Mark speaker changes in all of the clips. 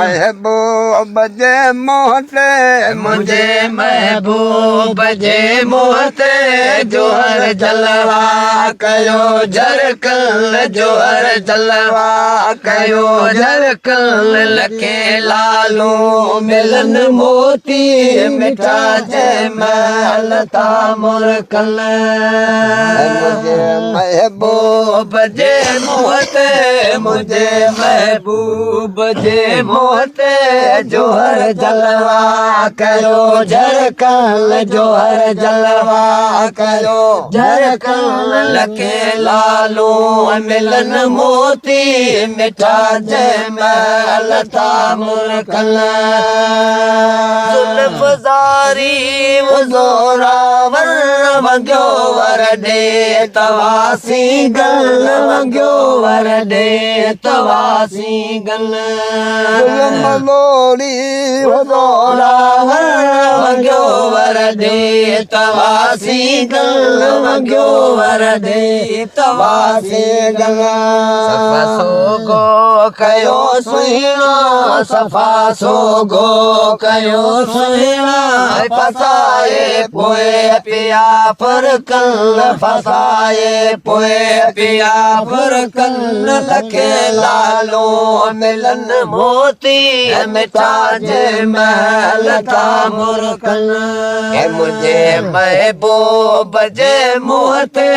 Speaker 1: محبوب جي منهن تي،
Speaker 2: منهنجي محبوب جي منهن تي جوهر جلوا ڪيو جرڪل، جوهر جلوا ڪيو جرڪل. لکين لالون ملن موتي مٺا جنهن مهل ٿا مرڪن.
Speaker 1: منهنجي محبوب
Speaker 2: محبوب جي منهن تي، منهنجي محبوب جي منهن تي جوهر جلوا ڪيو جرڪل، جوهر جلوا ڪيو جرڪل. لکين لالون ملن موتي مٺا جنهن مهل ٿا مرڪن. زلف زاري زوراور ونگيو ور ڏي تواسين گل، ونگيو ور ڏي تواسين گل.
Speaker 1: ظلم لوڙي
Speaker 2: زوراور ونگيو ور ڏي تواسين گل، ونگيو ور ڏي تواسين گل. صفا سوگو ڪيو سهڻا، صفا سوگو ڪيو سهڻا. فسائي پوءِ پيا فرڪن، فسائي پوءِ پيا فرڪن. لکين لالو ملن موتي مٺا جنهن مهل ٿا مرڪن. منهنجي محبوب جي منهن تي،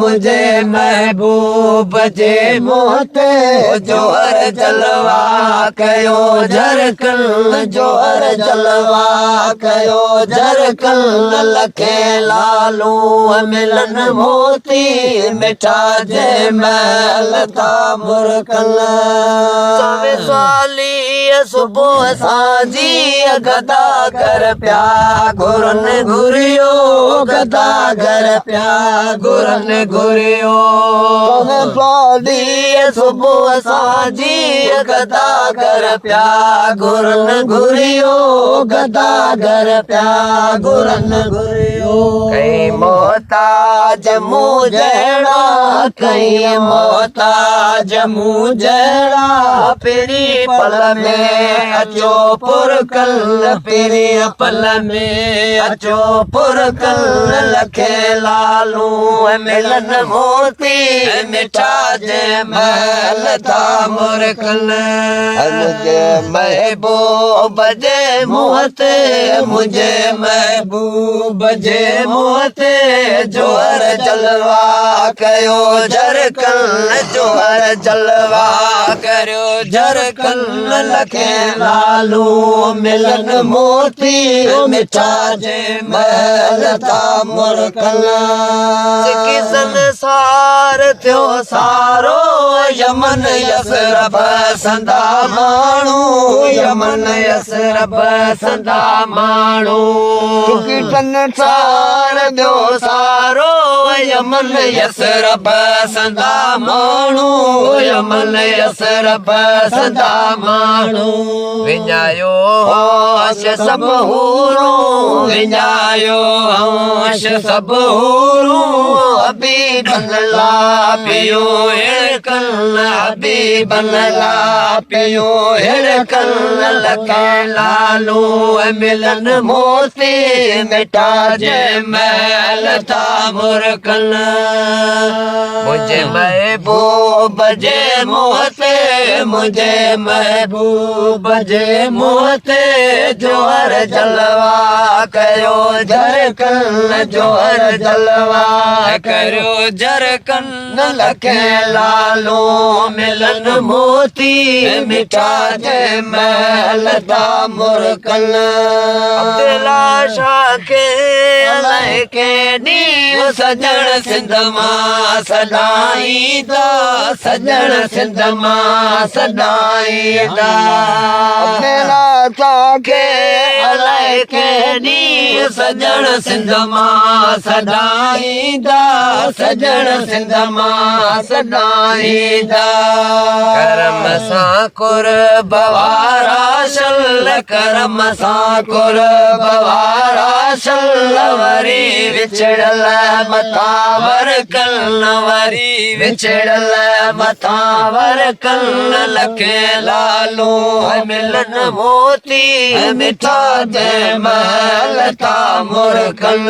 Speaker 2: منهنجي محبوب جي منهن تي جوهر جلوا ڪيو جرڪن، جوهر جلوا ڪيو جرڪن. لکين لالون ملن موتي مٺا جنهن مهل ٿا مرڪن. سوالي صبح سانجي گدا گهر پيا گهرن گهريو، گدا گهر پيا گهرن گهريو.
Speaker 1: سوالي
Speaker 2: صبح سانجي گدا گهر پيا گهرن گهريو، گدا گهر پيا گهرن گهريو. ڪئي محتاج مون جهڙا، ڪئي محتاج مون جهڙا. پرين پل ۾ اچو پرڪل، پرين پل ۾ اچو پرڪل. لکين لالون ملن موتي مٺا جنهن مهل ٿا مرڪن.
Speaker 1: منهنجي
Speaker 2: محبوب جي منهن تي، منهنجي محبوب جي منهن تي جوهر جلوا ڪيو جرڪل، جوهر جلوا ڪريو جرڪل. لکين لالون ملن موتي مٺا جنهن مهل ٿا مرڪن. سڪي سنسار ٿيو سارو يمن يثرب سندا ماڻهو، يمن يثرب سندا ماڻهو.
Speaker 1: سڪي
Speaker 2: سنسار ٿيو سارو يمن يثرب سندا ماڻهو، يمن يثرب سندا ماڻهو. وڃايو هوش سڀ حورون، وڃايو هوش سڀ حورون. حبيبن لا پيو هڙڪن، حبيبن لا پيو هڙڪن. لکين لالون ملن موتي مٺا جنهن مهل ٿا مرڪن. منهنجي محبوب جي منهن تي، منهنجي محبوب جي منهن تي جوهر جلوا ڪيو جرڪن، جوهر جلوا ڪريو جرڪن. لکين لالون ملن موتي مٺا جنهن مهل ٿا مرڪن. عبدالله شاهه کي الائي ڪيڏي سڄڻ سنڌ مان سڏائيندا، سڄڻ سنڌ مان سڏائيندا.
Speaker 1: عبدالله شاهه
Speaker 2: کي الائي ڪنهن ڏينهن سڄڻ سنڌ مان سڏائيندا، سڄڻ سنڌ مان سڏائيندا. ڪرم سان قرب وارا شل، ڪرم سان قرب وارا شل، وري وڇڙيل مٿان ورڪن، وري وڇڙيل مٿان ورڪن. لکين لالون ملن موتي مٺا جنهن مهل ٿا مرڪن.